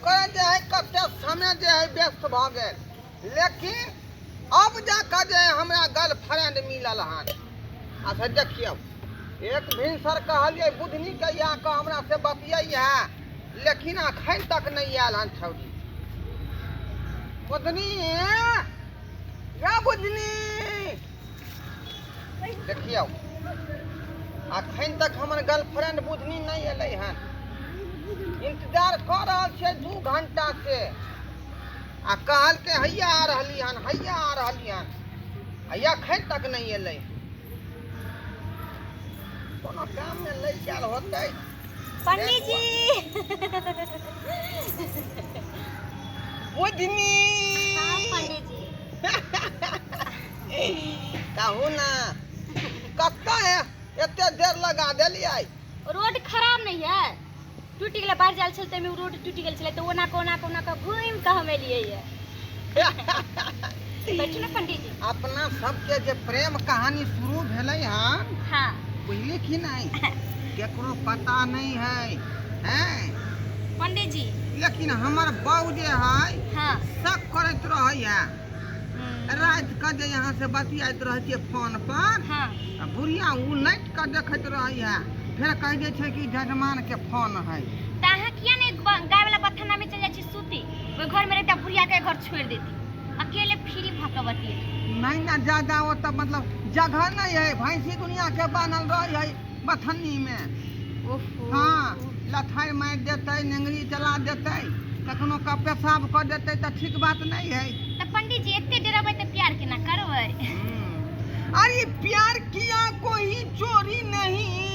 करैत जे है कते समय जे है व्यस्त भऽ गेल, लेकिन अब जाकऽ जे हमरा गर्लफ्रेंड मिलल हन। अच्छा देखियौ, एक भिनसर कहलियै बुधनी के आ कऽ हमरा से बतियै है, लेकिन अखन तक नहि आयल हन छौड़ी। बुधनी या बुधनी, देखियौ अखन तक हमर गर्लफ्रेंड बुधनी नहि एलै हन। इंतजार कऽ रहल छियै 2 घंटा से, आ कहलकै हैया आ रहली हन, हैया आ रहली हन, आ अखन तक नहि एलै। कोनो काममे लागि गेल होतै। पंडित जी, बुधनी। हाँ पंडित जी, कहू ना, कतऽ है एते देर लगा देलियै? रोड खराब नहीं है, टूटि गेलै, बाढ़ि जायल छल ताहिमे रोड टूटि गेल छलै, तऽ ओना कऽ ओना कऽ ओना कऽ घुमि कऽ हम एलियै ये। बैठू ने पंडित जी। अपना सबके जे प्रेम कहानी शुरू भेलै हन, बुझली कि नहीं, केकरो पता नहीं है, हैं पंडित जी? लेकिन हमर बहू जे है, शक करैत रहै है। राति के जे यहाँ से बतियाइत रहै छियै फोन पर, आ बुढ़िया उलटि कऽ देखैत रहै है, फेर कहि दै छै कि जजमान के फोन है। तऽ अहाँ किया नहि गाय वाला बथाना में चलि जाइ छी सूती? ओहि घर में रहिते बुढ़िया के घर छोड़ि देती, अकेले फ्री भऽ कऽ बतियेती। नहीं ना, ज्यादा ओतऽ मतलब जगह नहीं है, भैंसी दुनिया के बान्हल रहै है बथन्नी में। ओहो। हाँ, लथाइ मारि देतै, नेंगरी चला देतै, कखनो कऽ पेशाब कऽ देतै, तऽ ठीक बात नहीं है। तऽ पंडित जी, एते डरबै तऽ प्यार केना करबै? अरे प्यार किया कोई चोरी नहीं।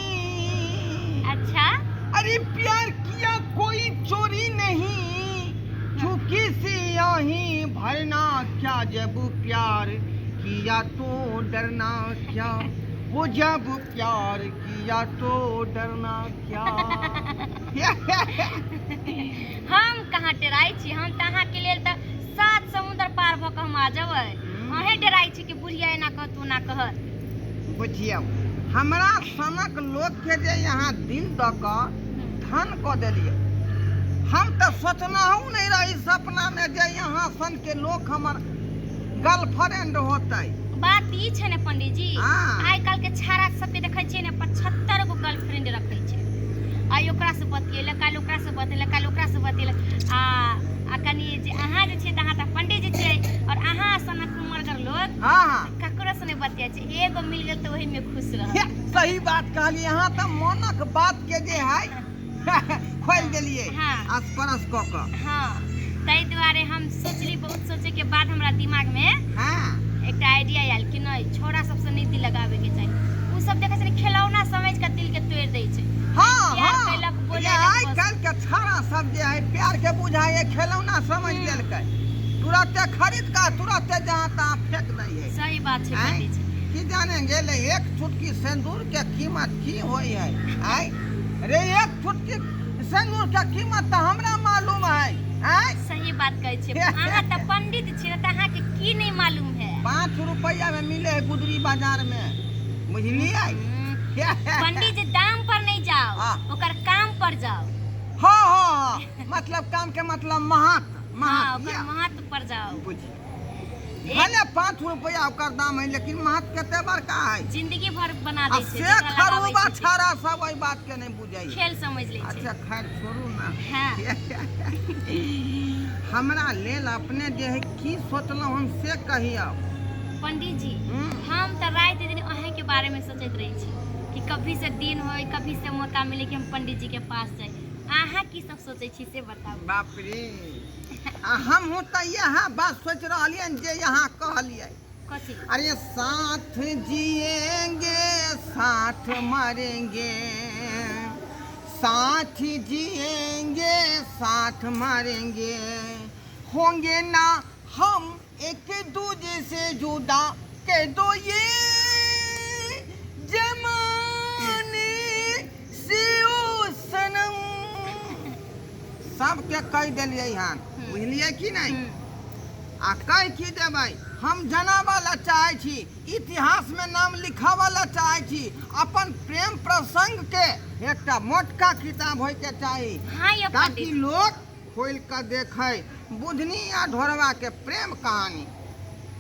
अरे प्यार किया कोई चोरी नहीं, झुकी सियाही भरना क्या, जब प्यार किया तो डरना क्या, वो जब प्यार किया तो डरना क्या। हम कहाँ डराइ छी? हम तऽ अहाँके लेल तऽ सात समुद्र पार भऽ कऽ हम आ जेबै। अहें डराइ छी कि बुढ़िया एना कहत, ओना कहत। बुझियौ, हमरा सनक लोकके जे यहाँ दिल दऽ कऽ धन कऽ देलियै। हम तऽ सोचनहुँ नहि रही सपनामे जे यहाँ सनके लोक हमर गर्लफ्रेंड होतै। बात ई छै ने पंडित जी, आइ काल्हि के छाड़ा सबके देखै छियै ने, 75 गो गर्लफ्रेंड रखै छै। आइ ओकरा से बतियेलक, काल्हि ओकरा से बतियेलक, काल्हि ओकरा से बतियेलक। आ आ कनि जे अहाँ जे छियै तऽ अहाँ तऽ पंडित जी छियै, और अहाँ सनक उमरगर लोग हाँ हाँ ककरो से नहि बतियाइ छै, एगो मिल गेल तऽ ओही में खुश रहल। सही बात कहलियै अहाँ, तऽ मोनक बात के जे है खोलि देलियै असपरस कऽ कऽ। हाँ, ताहि दुआरे हम सोचली, बहुत सोचे के बाद हमरा दिमाग में एकटा आइडिया आयल कि नहि, छोड़ा सबसे नहि दिल लगाबे के चाही। उ सब देखै छै ने, खेलौना समझ के दिल के तोड़ि दै छै। प्यार कयलक, जे बोलेलक आइ बस। काल्हि के छाड़ा सब जे है प्यार के बुझाइ है खेलौना समझ लेलकै, तुरते खरीद कऽ तुरते जहाँ तहाँ फेंक दै है। सही बात छै। आँय? पंडित जी, की जाने गेलै एक चुटकी सिंदूर के कीमत की होइ है? आँय रे, एक चुटकी सिंदूर के कीमत तऽ हमरा मालूम है। आँय? सही बात कहै छियै। अहाँ तऽ पंडित छियै ने, तऽ अहाँके की नहि मालूम है? 5 रुपैआ में मिले है गुदरी बाजार में, बुझलियै? पंडित जी, दाम पर नहीं जाओ, ओकर काम पर जाओ। हाँ हाँ हाँ मतलब काम के मतलब महत्व। महत्व। ओकर महत्व पर जाओ। बुझ भले 5 रुपैआ ओकर दाम है, लेकिन महत्व कते बड़का है। जिंदगी भर बना आ दै छै से जेकरा लगाबै खरूबा छै से। छाड़ा सब एहि बात के नहि बुझै है। खेल समझ लै छै। अच्छा खैर छोड़ू ना। हाँ। हमरा लेल अपने जे है की सोचलहुँ हम से कहियौ। पंडित जी, हम तऽ राति दिन अहींके बारे में सोचैत रहै छी कि कभी से दिन होय, कभी से मौका मिले कि हम पंडित जी के पास जाए। अहाँ की सब सोचै छी से बताबू। बाप रे, आ हमहूँ तऽ इएह बात सोचि रहलियनि जे यहाँ कहलियै। कथी? अरे साथ जिएंगे साथ मरेंगे, साथ जिएंगे साथ मरेंगे, होंगे ना हम एक दूजे से जुदा, कह दो ये जमाने से ओ सनम। सबके कहि देलियै हन, बुझलियै कि नहि? आ कहि की देबै, हम जनाबऽ लए चाहै छी, इतिहासमे नाम लिखाबऽ लए चाहै छी। अपन प्रेम प्रसंगके एकटा मोटका किताब होइके चाही हाँ यौ ताकि पंडित लोक खोलि कऽ देखै बुधनी आ ढोरबा के प्रेम कहानी।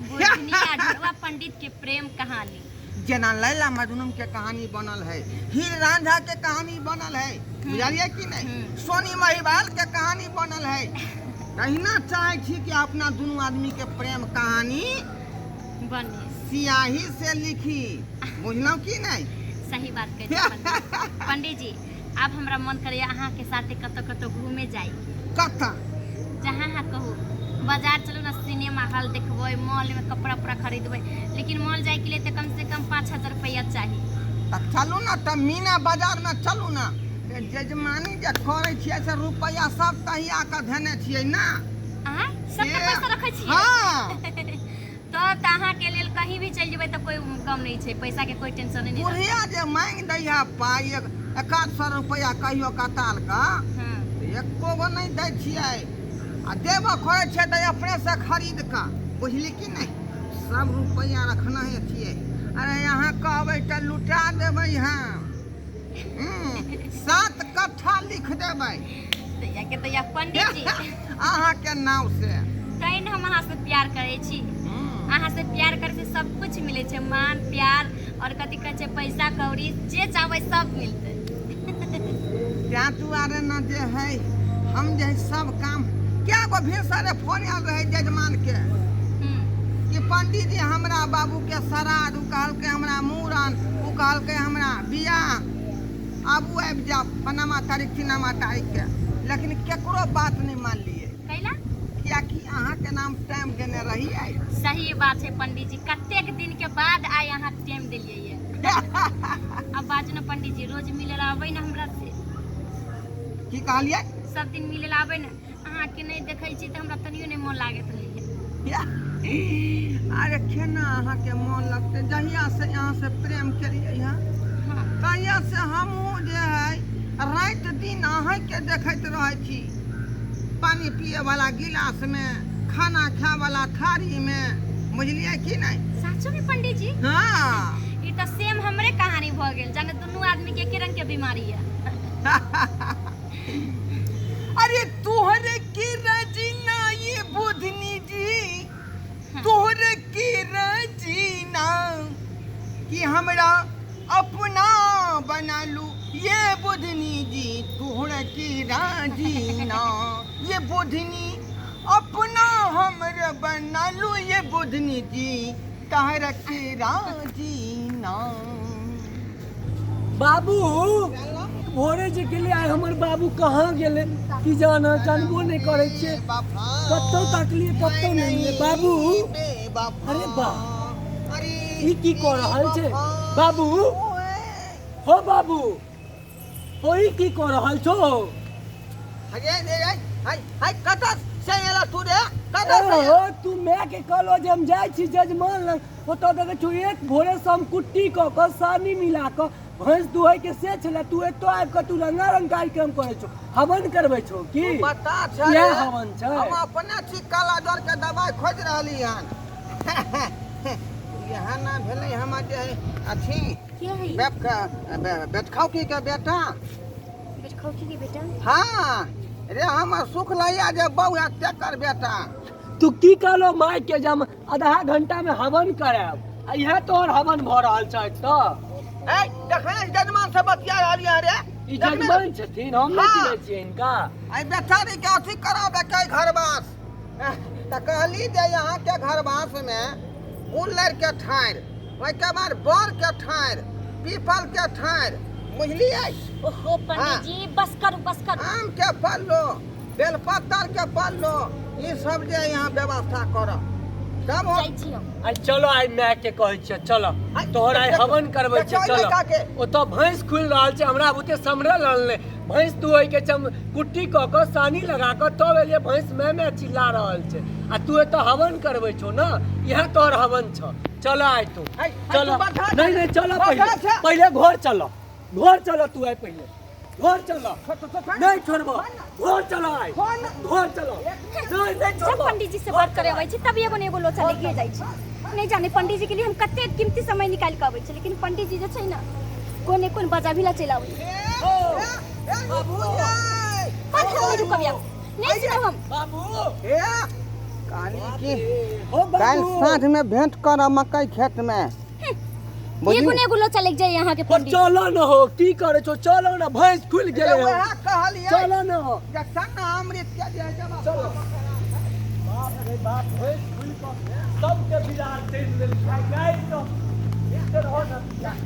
बुधनी आ ढोरबा पंडित के प्रेम कहानी। जेना लैला मजनू के कहानी बनल है, हीर रांझा के कहानी बनल है, बुझलियै कि नहि? सोनी महिवाल के कहानी बनल है, तहिना चाहै छी कि अपना दुनू आदमी के प्रेम कहानी बने, सियाही से लिखी, बुझलहुँ कि नहि? सही बात कहै छी पंडित। पंडित जी, आब हमरा मन करैया अहाँके साथे कतौ कतौ घूमे जाइ। कतऽ? जहाँ अहाँ कहू। बाजार चलू ना, सिनेमा हॉल देखबै, मॉल में कपड़ा उपड़ा खरीदबै, लेकिन मॉल जाइके लिए तऽ कम से कम 5000 रुपया चाही। तऽ चलू ने, तऽ मीना बाजारमे चलू ने। जजमानी जे करै छियै से रुपैआ सब तहिया कऽ धेने छियै ने। आँय, सबटा पैसा रखै छियै? हाँ। तब तऽ अहाँके लेल कहीं भी चलि जेबै तऽ कोई कम नहि छै, पैसा के कोई टेंशन नहि। बुढ़िया जे मांगि दै है पाइ 100 रुपैआ कहियो कताल कऽ, एको गो नहि दै छियै, आ देबऽ करै छियै तऽ अपने से खरीद कऽ, बुझली कि नहि? सब रुपैआ रखना है छियै। अरे यहाँ कहबै तऽ लुटा देबै हम, 7 कट्ठा लिख देबै। तैया के तैया पंडित जी, अहाँके नाव से। तैं ने हम अहाँ से प्यार करै छी। अहाँ से प्यार करे से सब कुछ मिलै छै, मान प्यार और कथी कहै छै पैसा कौड़ी, जे चाहबै सब मिलतै। तैं दुआरे ने जे है हम जे है सब काम क्या गो भिनसरे फोन आयल रहै जजमान के कि पंडित जी हमरा बाबू के श्राद्ध, उ कहलकै हमरा मूड़न, उ कहलकै हमरा बियाह, आबू आबि जाउ फलामा तारीख चिनामा तारीख के, लेकिन केकरो बात नहि मानलियै। कैला? कियाकि अहाँके नाम टाइम देने रहियै। सही बात छै पंडित जी, कतेक दिन के बाद आइ अहाँ टाइम देलियै ये। अब बाजू ने पंडित जी, रोज मिले ला आबै ने हमरा से। की कहलियै? सब दिन मिले ला आबै ने, अहाँके नहि देखै छी तऽ हमरा तनियो नहि मोन लागैत रहैया। अरे केना अहाँके मोन लगतै, जहिया से अहाँ से प्रेम केलियै हँ तहिया से हमहूँ जे है राति दिन अहाँके देखैत रहै छी, पानी पिए वाला गिलास में, खाना खाए वाला थारी में, बुझलियै कि नहि? साचो में पंडित जी? हाँ। ई तऽ सेम हमरे कहानी भऽ गेल, जाने दुनू आदमी के एके रंग के बीमारी है। अरे तोहरे के रजीना ये बुधनी जी, तोहरे के रजीना कि हमरा अपना बना लू ये बुधनी जी, तोहरे के रजीना ये बुधनी अपना हमरे बना लू ये बुधनी जी, तोहरे के रजीना। बाबू भोरे जे गेलै आइ हमर बाबू कहाँ गेलै की जाना, जानबो नहि करै छियै, कतौ ताकलियै कतौ नहि मिललै। बाबू, अरे बा, ई की कऽ रहल छै बाबू? हो बाबू, हो ई की कऽ रहल छौ? हो तू माय के कहलो जे हम जाइ छी जजमान लग, ओतऽ देखै छौ एक भोरे से हम कुट्टी कऽ कऽ सानी मिला कऽ भैंस दुहै के से छलै, तू एतऽ आबि कऽ तू रंगारंग कार्यक्रम करै छौ, हवन करबै छौ की? बता छै इएह हवन छै। हम अपने छी काला ज्वर के दवाई खोजि रहली हन। इएह ना भेलै हमर जे अथी के है? बेटखौकी के बेटा। बेटखौकी के बेटा? हाँ रे, हमर सुख लैया जे बौआ तेकर बेटा। तू की कहलो माय के जे हम आधा घंटा में हवन करायब, आ इएह तोहर हवन भऽ रहल छै तऽ? ए देखने जजमान से बतिया रहलियै हन रे। ई जजमान छथिन, हम नहि चिन्है छियै हिनका। आई बेचारी के अथी कराबे के घरवास, तऽ कहली जे यहाँ के घरवास में गुल्लर के ठाढ़ि, ओहिके बाद बर के ठाढ़ि, पीपल के ठाढ़ि, बुझलियै? ओहो पंडित जी, बस करू बस करू। आम के पल्लो, बेलपत्तर के पल्लो, ई सब जे यहाँ व्यवस्था करब तब जाइ छी हम। आइ चलो, आइ माय के कहै छियै चलो तोहर आइ हवन करबै छियै, चलो। ओतऽ भैंस खुलि रहल छै, हमरा बुते सम्हरल नहि, भैंस दुहै के छै, हम कुट्टी कऽ कऽ सानी लगा कऽ तब एलियै, भैंस मैं मैं चिल्ला रहल छै, आ तू एतऽ हवन करबै छौ ने, इएह तोहर हवन छौ। चलो आइ तू चलो। नहीं नहीं चलो, पहिले पहिले घर चलो, घर चलो तू आइ, पहिले घर चलो। नहीं छोड़बो, घर चलो आइ, घर चलो। नहीं नहीं जब छोड़बो। पंडित जी से बात करे अबै छी तब एगो ने एगो लोचा लगिए जाइ छै। नहि जाने पंडित जी के लिए हम कतेक कीमती समय निकालि कऽ अबै छी, लेकिन पंडित जी जे छै ने कोने कोन बजा भी ला चलि आबै छै। रुकब, नहीं सुनब हम। बाबू। ए कहानी की हो काल्हि बाबू। साँझ में भेंट करब मकई खेत में। एगो ने एगो लोचा लग जाए यहाँ के ओ पंडित। चलो न हो, की करे छो, चलो न, भैंस खुल गेलै हो। वएह कहलियै चलो न हो। जे सन्ना अमृत के जे जवाब। चलो। बाप रे बाप, भैंस खुल कऽ सबके बिरार चलि देलकै। गाय तऽ रहो न।